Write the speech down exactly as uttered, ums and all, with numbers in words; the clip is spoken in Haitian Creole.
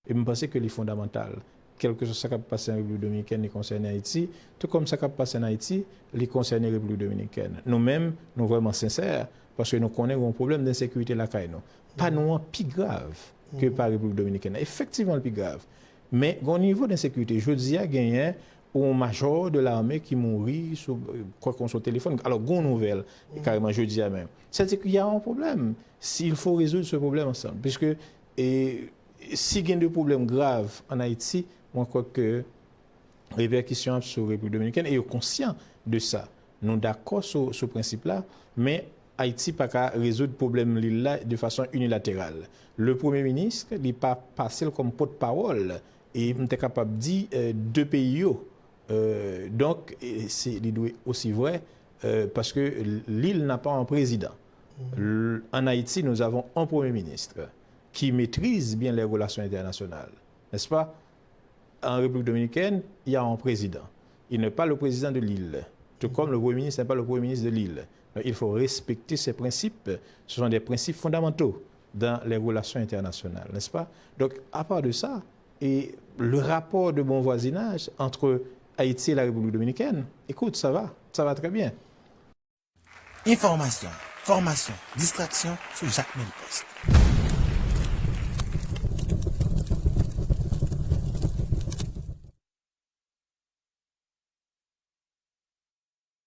E m panse ke li fondamantal. Kèlkeswa sa k ap pase an Repiblik Dominikèn, li konsène Ayiti, tou kòm sa k ap pase an Ayiti, li konsène Repiblik Dominikèn. Nou menm, nou vrèman sensè, paske nou konnen gen yon pwoblèm de ensekirite lakay nou. Pa nou an pi grav ke pa Repiblik Dominikèn. Efektivman, l pi grav. Men, gen yon nivo de ensekirite. Jodi a, genyen yon majò de lame ki mouri sou, kwèk sou telefòn. Alò, gen yon nouvèl, kareman jodi a menm. Sa di ke y a yon pwoblèm. Il faut résoudre ce problème ensemble. Puisque, e, si gen de pwoblèm grav an Ayiti, mwen kwè ke repèkisyon ap sou Repiblik Dominikèn, e yo konsyan de sa. Nou dakò sou, sou prensip la, men Ayiti pa ka rezoud pwoblèm lil la de fason inilateral. Le premye minis, li pa pase l kòm pòtpawòl, e m te kapab di, euh, de peyi yo. Euh, donk, e se, li dwe osi vrè, euh, paske lil n'a pas un président. L-, en Haïti, nous avons un premier ministre qui maîtrise bien les relations internationales, n'est-ce pas? En République dominicaine, il y a un président. Il n'est pas le président de l'île, tout comme le Premier ministre n'est pas le Premier ministre de l'île. Donc, il faut respecter ces principes. Ce sont des principes fondamentaux dans les relations internationales, n'est-ce pas? Donc, à part de ça, et le rapport de bon voisinage entre Haïti et la République dominicaine, écoute, ça va, ça va très bien. Enfòmasyon, fòmasyon, distraksyon sou Jacmel Post.